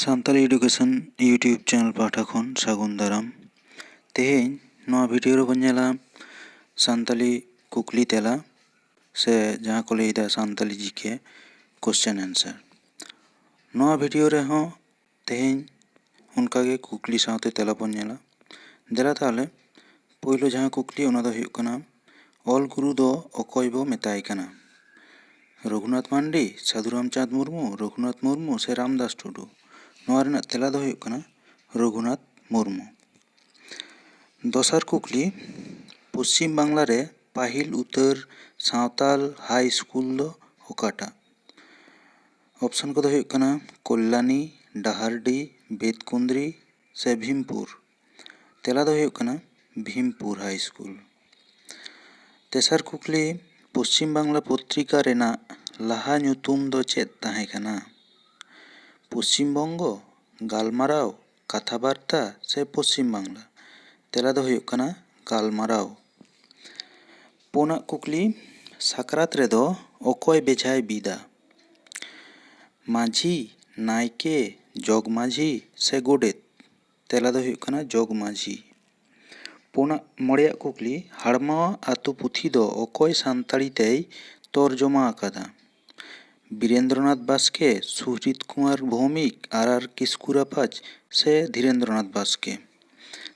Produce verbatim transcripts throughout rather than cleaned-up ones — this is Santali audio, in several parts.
ᱥᱟᱱᱛᱟᱞᱤ Education YouTube channel ᱯᱟᱦᱴᱟ ᱠᱷᱚᱱ ᱥᱟᱹᱜᱩᱱ ᱫᱟᱨᱟᱢ᱾ ᱛᱮᱦᱮᱧ ᱱᱚᱣᱟ video ᱨᱮᱵᱚᱱ ᱧᱮᱞᱟ ᱥᱟᱱᱛᱟᱞᱤ ᱠᱩᱠᱞᱤ ᱛᱮᱞᱟ, ᱥᱮ ᱡᱟᱦᱟᱸ ᱠᱚ ᱞᱟᱹᱭᱫᱟ Santali G K question answer᱾ ᱱᱚᱣᱟ video ᱨᱮᱦᱚᱸ ᱛᱮᱦᱮᱧ ᱚᱱᱠᱟᱜᱮ ᱠᱩᱠᱞᱤ ᱥᱟᱶᱛᱮ ᱛᱮᱞᱟ ᱵᱚᱱ ᱧᱮᱞᱟ᱾ ᱫᱮᱞᱟ ᱛᱟᱦᱚᱞᱮ ᱯᱳᱭᱞᱳ ᱡᱟᱦᱟᱸ ᱠᱩᱠᱞᱤ, ᱚᱱᱟ ᱫᱚ ᱦᱩᱭᱩᱜ ᱠᱟᱱᱟ, ᱚᱞ ᱜᱩᱨᱩ ᱫᱚ ᱚᱠᱚᱭ ᱵᱚ ᱢᱮᱛᱟᱭ ᱠᱟᱱᱟ? ᱨᱚᱜᱷᱩᱱᱟᱛᱷ ᱢᱟᱱᱰᱤ, ᱥᱟᱹᱫᱷᱩ ᱨᱟᱢᱪᱟᱸᱫᱽ ᱢᱩᱨᱢᱩ, ᱨᱚᱜᱷᱩᱱᱟᱛᱷ ᱢᱩᱨᱢᱩ ᱥᱮ ᱨᱟᱢᱫᱟᱥ ᱴᱩᱰᱩ? ᱱᱚᱣᱟ ᱨᱮᱱᱟᱜ ᱛᱮᱞᱟ ᱫᱚ ᱦᱩᱭᱩᱜ ᱠᱟᱱᱟ ᱨᱚᱜᱷᱩᱱᱟᱛᱷ ᱢᱩᱨᱢᱩ᱾ ᱫᱚᱥᱟᱨ ᱠᱩᱠᱞᱤ, ᱯᱚᱥᱪᱤᱢ ᱵᱟᱝᱞᱟ ᱨᱮ ᱯᱟᱹᱦᱤᱞ ᱩᱛᱟᱹᱨ ᱥᱟᱶᱛᱟᱞ high school ᱫᱚ ᱚᱠᱟᱴᱟᱜ? Option ᱠᱚᱫᱚ ᱦᱩᱭᱩᱜ ᱠᱟᱱᱟ ᱠᱚᱞᱞᱟᱱᱤ, ᱰᱟᱦᱟᱨᱰᱤ, ᱵᱮᱛᱠᱩᱸᱫᱽᱨᱤ ᱥᱮ ᱵᱷᱤᱢᱯᱩᱨ᱾ ᱛᱮᱞᱟ ᱫᱚ ᱦᱩᱭᱩᱜ ᱠᱟᱱᱟ ᱵᱷᱤᱢᱯᱩᱨ high school᱾ ᱛᱮᱥᱟᱨ ᱠᱩᱠᱞᱤ, ᱯᱚᱥᱪᱤᱢ ᱵᱟᱝᱞᱟ ᱯᱚᱛᱨᱤᱠᱟ ᱨᱮᱱᱟᱜ ᱞᱟᱦᱟ ᱧᱩᱛᱩᱢ ᱫᱚ ᱪᱮᱫ ᱛᱟᱦᱮᱸ ᱠᱟᱱᱟ? ᱯᱚᱥᱪᱤᱢ ᱵᱚᱝᱜᱚ, ᱜᱟᱞᱢᱟᱨᱟᱣ, ᱠᱟᱛᱷᱟ ᱵᱟᱨᱛᱟ ᱥᱮ ᱯᱚᱥᱪᱤᱢ ᱵᱟᱝᱞᱟ? ᱛᱮᱞᱟ ᱫᱚ ᱦᱩᱭᱩᱜ ᱠᱟᱱᱟ ᱜᱟᱞᱢᱟᱨᱟᱣ᱾ ᱯᱩᱱᱟᱜ ᱠᱩᱠᱞᱤ, ᱥᱟᱠᱨᱟᱛ ᱨᱮᱫᱚ ᱚᱠᱚᱭ ᱵᱮᱡᱷᱟᱭ ᱵᱤᱫᱟ? ᱢᱟᱹᱡᱷᱤ, ᱱᱟᱭᱠᱮ, ᱡᱚᱜᱽ ᱢᱟᱹᱡᱷᱤ ᱥᱮ ᱜᱚᱰᱮᱛ? ᱛᱮᱞᱟ ᱫᱚ ᱦᱩᱭᱩᱜ ᱠᱟᱱᱟ ᱡᱚᱜᱽ ᱢᱟᱹᱡᱷᱤ᱾ ᱯᱩᱱᱟᱜ, ᱢᱚᱬᱮᱭᱟᱜ ᱠᱩᱠᱞᱤ, ᱦᱟᱲᱢᱟᱣᱟᱜ ᱟᱹᱛᱩ ᱯᱩᱛᱷᱤ ᱫᱚ ᱚᱠᱚᱭ ᱥᱟᱱᱛᱟᱲᱤ ᱛᱮᱭ ᱛᱚᱨᱡᱚᱢᱟ ᱟᱠᱟᱫᱟ? ᱵᱤᱨᱮᱱᱫᱨᱚᱱᱟᱛᱷ ᱵᱟᱥᱠᱮ, ᱥᱩᱦᱨᱤᱛ ᱠᱩᱢᱟᱨ ᱵᱷᱳᱣᱢᱤᱠ, ᱟᱨ ᱟᱨ ᱠᱤᱥᱠᱩ ᱨᱟᱯᱟᱡᱽ ᱥᱮ ᱫᱷᱤᱨᱮᱱᱫᱨᱚᱱᱟᱛᱷ ᱵᱟᱥᱠᱮ?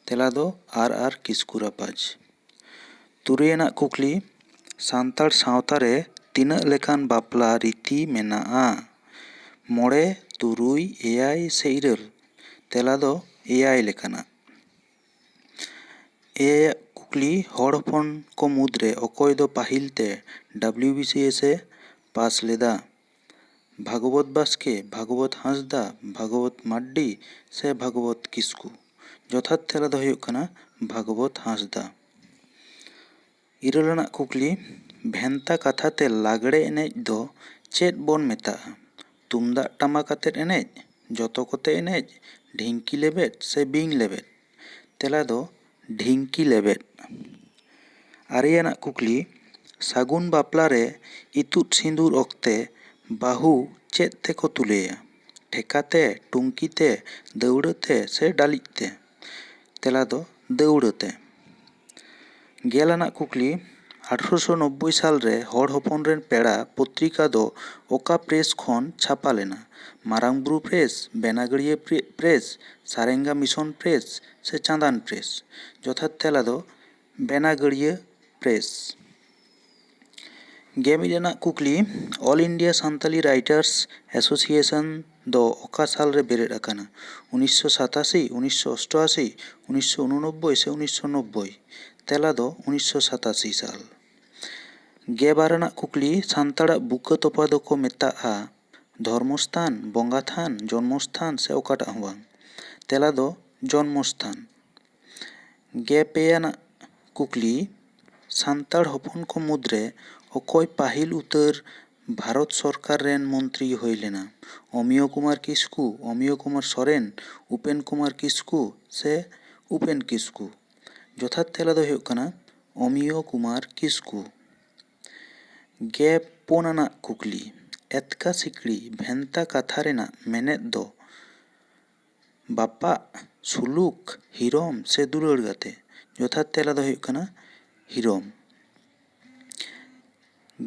ᱛᱮᱞᱟ ᱫᱚ ᱟᱨ ᱟᱨ ᱠᱤᱥᱠᱩ ᱨᱟᱯᱟᱡᱽ᱾ ᱛᱩᱨᱩᱭ ᱟᱱᱟᱜ ᱠᱩᱠᱞᱤ, ᱥᱟᱱᱛᱟᱲ ᱥᱟᱶᱛᱟ ᱨᱮ ᱛᱤᱱᱟᱹᱜ ᱞᱮᱠᱟᱱ ᱵᱟᱯᱞᱟ ᱨᱤᱛᱤ ᱢᱮᱱᱟᱜᱼᱟ? ᱢᱚᱬᱮ, ᱛᱩᱨᱩᱭ, ᱮᱭᱟᱭ ᱥᱮ ᱤᱨᱟᱹᱞ? ᱛᱮᱞᱟ ᱫᱚ ᱮᱭᱟᱭ ᱞᱮᱠᱟᱱᱟᱜ᱾ ᱮᱭᱟᱭᱟᱜ ᱠᱩᱠᱞᱤ, ᱦᱚᱲ ᱦᱚᱯᱚᱱ ᱠᱚ ᱢᱩᱫᱽᱨᱮ ᱚᱠᱚᱭ ᱫᱚ ᱯᱟᱹᱦᱤᱞ ᱛᱮ W B C S ᱮ ᱯᱟᱥ ᱞᱮᱫᱟ? ᱵᱷᱟᱜᱚᱵᱚᱛ ᱵᱟᱥᱠᱮ, ᱵᱷᱟᱜᱚᱵᱚᱛ ᱦᱟᱸᱥᱫᱟ, ᱵᱷᱟᱜᱚᱵᱚᱛ ᱢᱟᱨᱰᱤ ᱥᱮ ᱵᱷᱟᱜᱚᱵᱚᱛ ᱠᱤᱥᱠᱩ? ᱡᱚᱛᱷᱟᱛ ᱛᱮᱞᱟ ᱫᱚ ᱦᱩᱭᱩᱜ ᱠᱟᱱᱟ ᱵᱷᱟᱜᱚᱵᱚᱛ ᱦᱟᱸᱥᱫᱟ᱾ ᱤᱨᱟᱹᱞ ᱟᱱᱟᱜ ᱠᱩᱠᱞᱤ, ᱵᱷᱮᱱᱛᱟ ᱠᱟᱛᱷᱟ ᱛᱮ ᱞᱟᱜᱽᱲᱮ ᱮᱱᱮᱡ ᱫᱚ ᱪᱮᱫ ᱵᱚᱱ ᱢᱮᱛᱟᱜᱼᱟ? ᱛᱩᱢᱫᱟᱜ ᱴᱟᱢᱟᱠ ᱟᱛᱮᱫ ᱮᱱᱮᱡ, ᱡᱚᱛᱚ ᱠᱚᱛᱮ ᱮᱱᱮᱡ, ᱰᱷᱤᱝᱠᱤ ᱞᱮᱵᱮᱫ ᱥᱮ ᱵᱤᱧ ᱞᱮᱵᱮᱫ? ᱛᱮᱞᱟ ᱫᱚ ᱰᱷᱤᱝᱠᱤ ᱞᱮᱵᱮᱫ᱾ ᱟᱨᱮ ᱟᱱᱟᱜ ᱠᱩᱠᱞᱤ, ᱥᱟᱹᱜᱩᱱ ᱵᱟᱯᱞᱟ ᱨᱮ ᱤᱛᱩᱫ ᱥᱤᱸᱫᱩᱨ ᱚᱠᱛᱮ ᱵᱟᱹᱦᱩ ᱪᱮᱫ ᱛᱮᱠᱚ ᱛᱩᱞᱟᱹᱭᱟ? ᱴᱷᱮᱠᱟ ᱛᱮ, ᱴᱩᱝᱠᱤ ᱛᱮ, ᱫᱟᱹᱣᱲᱟᱹ ᱛᱮ ᱥᱮ ᱰᱟᱹᱞᱤᱡ ᱛᱮ? ᱛᱮᱞᱟ ᱫᱚ ᱫᱟᱹᱣᱲᱟᱹ ᱛᱮ᱾ ᱜᱮᱞ ᱟᱱᱟᱜ ᱠᱩᱠᱞᱤ, ᱟᱴᱷᱨᱚᱥᱚ ᱱᱚᱵᱵᱳᱭ ᱥᱟᱞ ᱨᱮ ᱦᱚᱲ ᱦᱚᱯᱚᱱ ᱨᱮᱱ ᱯᱮᱲᱟ ᱯᱚᱛᱨᱤᱠᱟ ᱫᱚ ᱚᱠᱟ ᱯᱨᱮᱥ ᱠᱷᱚᱱ ᱪᱷᱟᱯᱟ ᱞᱮᱱᱟ? ᱢᱟᱨᱟᱝ ᱵᱩᱨᱩ ᱯᱨᱮᱥ, ᱵᱮᱱᱟᱜᱟᱹᱲᱤᱭᱟᱹ ᱯᱨᱮ-, ᱯᱨᱮᱥ, ᱥᱟᱨᱮᱝᱜᱟ ᱢᱤᱥᱚᱱ ᱯᱨᱮᱥ ᱥᱮ ᱪᱟᱸᱫᱟᱱ ᱯᱨᱮᱥ? ᱡᱚᱛᱷᱟᱛ ᱛᱮᱞᱟ ᱫᱚ ᱵᱮᱱᱟᱜᱟᱹᱲᱤᱭᱟᱹ ᱯᱨᱮᱥ᱾ ᱜᱮᱢᱤᱫ ᱨᱮᱱᱟᱜ ᱠᱩᱠᱞᱤ, All India Santali Writers Association ᱫᱚ ᱚᱠᱟ ᱥᱟᱞ ᱨᱮ ᱵᱮᱨᱮᱫ ᱟᱠᱟᱱᱟ? ᱩᱱᱤᱥᱥᱚ ᱥᱟᱛᱟᱥᱤ, ᱩᱱᱤᱥᱥᱚ ᱚᱥᱴᱟᱥᱤ, ᱩᱱᱤᱥᱥᱚ ᱩᱱᱩᱱᱚᱵᱵᱳᱭ ᱥᱮ ᱩᱱᱤᱥᱥᱚ ᱱᱚᱵᱵᱳᱭ? ᱛᱮᱞᱟ ᱫᱚ ᱩᱱᱤᱥᱥᱚ ᱥᱟᱛᱟᱥᱤ ᱥᱟᱞ᱾ ᱜᱮᱞᱵᱟᱨ ᱨᱮᱱᱟᱜ ᱠᱩᱠᱞᱤ, ᱥᱟᱱᱛᱟᱲᱟᱜ ᱵᱩᱠᱟᱹ ᱛᱚᱯᱟ ᱫᱚᱠᱚ ᱢᱮᱛᱟᱜᱼᱟ ᱫᱷᱚᱨᱢᱚᱥᱛᱷᱟᱱ, ᱵᱚᱸᱜᱟ ᱛᱷᱟᱱ, ᱡᱚᱱᱢᱚᱥᱛᱷᱟᱱ ᱥᱮ ᱚᱠᱟᱴᱟᱜ ᱦᱚᱸ ᱵᱟᱝ? ᱛᱮᱞᱟ ᱫᱚ ᱡᱚᱱᱢᱚᱥᱛᱷᱟᱱ᱾ ᱜᱮᱞ ᱯᱮ ᱟᱱᱟᱜ ᱠᱩᱠᱞᱤ, ᱥᱟᱱᱛᱟᱲ ᱦᱚᱯᱚᱱ ᱠᱚ ᱢᱩᱫᱽᱨᱮ ᱚᱠᱚᱭ ᱯᱟᱹᱦᱤᱞ ᱩᱛᱟᱹᱨ ᱵᱷᱟᱨᱚᱛ ᱥᱚᱨᱠᱟᱨ ᱨᱮᱱ ᱢᱚᱱᱛᱨᱤ ᱦᱩᱭ ᱞᱮᱱᱟ? ᱚᱢᱤᱭᱚ ᱠᱩᱢᱟᱨ ᱠᱤᱥᱠᱩ, ᱚᱢᱤᱭᱚ ᱠᱩᱢᱟᱨ ᱥᱚᱨᱮᱱ, ᱩᱯᱮᱱ ᱠᱩᱢᱟᱨ ᱠᱤᱥᱠᱩ ᱥᱮ ᱩᱯᱮᱱ ᱠᱤᱥᱠᱩ? ᱡᱚᱛᱷᱟᱛ ᱛᱮᱞᱟ ᱫᱚ ᱦᱩᱭᱩᱜ ᱠᱟᱱᱟ ᱚᱢᱤᱭᱚ ᱠᱩᱢᱟᱨ ᱠᱤᱥᱠᱩ᱾ ᱜᱮᱞ ᱯᱩᱱ ᱟᱱᱟᱜ ᱠᱩᱠᱞᱤ, ᱮᱛᱠᱟ ᱥᱤᱠᱲᱤ ᱵᱷᱮᱱᱛᱟ ᱠᱟᱛᱷᱟ ᱨᱮᱱᱟᱜ ᱢᱮᱱᱮᱫ ᱫᱚ ᱵᱟᱯᱟᱜ, ᱥᱩᱞᱩᱠ, ᱦᱤᱨᱚᱢ ᱥᱮ ᱫᱩᱞᱟᱹᱲ ᱜᱟᱛᱮ? ᱡᱚᱛᱷᱟᱛ ᱛᱮᱞᱟ ᱫᱚ ᱦᱩᱭᱩᱜ ᱠᱟᱱᱟ ᱦᱤᱨᱚᱢ᱾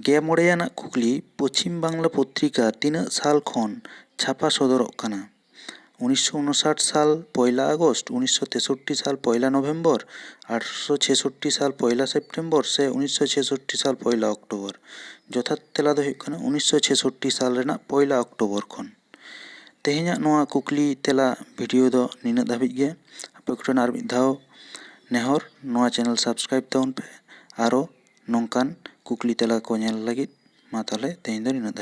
ᱜᱮᱞ ᱢᱚᱬᱮ ᱟᱱᱟᱜ ᱠᱩᱠᱞᱤ, ᱯᱚᱪᱷᱤᱢ ᱵᱟᱝᱞᱟ ᱯᱚᱛᱨᱤᱠᱟ ᱛᱤᱱᱟᱹᱜ ᱥᱟᱞ ᱠᱷᱚᱱ ᱪᱷᱟᱯᱟ ᱥᱚᱫᱚᱨᱚᱜ ᱠᱟᱱᱟ? ᱩᱱᱤᱥᱥᱚ ᱩᱱᱩᱥᱟᱴ ᱥᱟᱞ ᱯᱚᱭᱞᱟ ᱟᱜᱚᱥᱴ, ᱩᱱᱤᱥᱥᱚ ᱛᱮᱥᱚᱴᱴᱤ ᱥᱟᱞ ᱯᱚᱭᱞᱟ ᱱᱚᱵᱷᱮᱢᱵᱚᱨ, ᱟᱴᱷᱨᱚᱥᱚ ᱪᱷᱮᱥᱚᱴᱴᱤ ᱥᱟᱞ ᱯᱚᱭᱞᱟ ᱥᱮᱯᱴᱮᱢᱵᱚᱨ ᱥᱮ ᱩᱱᱤᱥᱥᱚ ᱪᱷᱮᱥᱚᱴᱴᱤ ᱥᱟᱞ ᱯᱚᱭᱞᱟ ᱚᱠᱴᱳᱵᱚᱨ? ᱡᱚᱛᱷᱟᱛ ᱛᱮᱞᱟ ᱫᱚ ᱦᱩᱭᱩᱜ ᱠᱟᱱᱟ ᱩᱱᱤᱥᱥᱚ ᱪᱷᱮᱥᱚᱴᱴᱤ ᱥᱟᱞ ᱨᱮᱱᱟᱜ ᱯᱚᱭᱞᱟ ᱚᱠᱴᱳᱵᱚᱨ ᱠᱷᱚᱱ᱾ ᱛᱮᱦᱮᱧᱟᱜ ᱱᱚᱣᱟ ᱠᱩᱠᱞᱤ ᱛᱮᱞᱟ ᱵᱷᱤᱰᱤᱭᱳ ᱫᱚ ᱱᱤᱱᱟᱹᱜ ᱫᱷᱟᱹᱵᱤᱡ ᱜᱮ᱾ ᱟᱯᱮ ᱠᱚᱴᱷᱮᱱ ᱟᱨ ᱢᱤᱫ ᱫᱷᱟᱣ ᱱᱮᱦᱚᱨ, ᱱᱚᱣᱟ ᱪᱮᱱᱮᱞ ᱥᱟᱵᱥᱠᱨᱟᱭᱤᱵ ᱛᱟᱵᱚᱱ ᱯᱮ ᱟᱨᱚ ᱱᱚᱝᱠᱟᱱ ᱠᱩᱠᱞᱤ ᱛᱮᱞᱟ ᱠᱚ ᱧᱮᱞ ᱞᱟᱹᱜᱤᱫ᱾ ᱢᱟ ᱛᱟᱦᱚᱞᱮ ᱛᱮᱦᱮᱧ ᱫᱚ ᱱᱤᱱᱟᱹᱜ ᱫᱷᱟᱹᱵᱤᱡ᱾